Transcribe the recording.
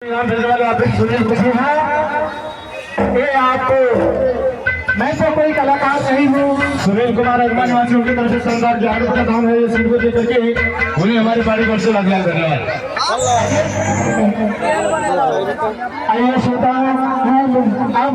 नाम भेजने वाले आप सुनील खुशी हैं। ये आपको, मैं तो कोई कलाकार नहीं हूँ। सुनील कुमार अगवा निवासी, उनकी तरफ से शानदार 11 रुपये का दाम है। ये सीट को देकर के उन्हें हमारी पारी पर से लग लाख धन्यवाद। आइए श्रोता, अब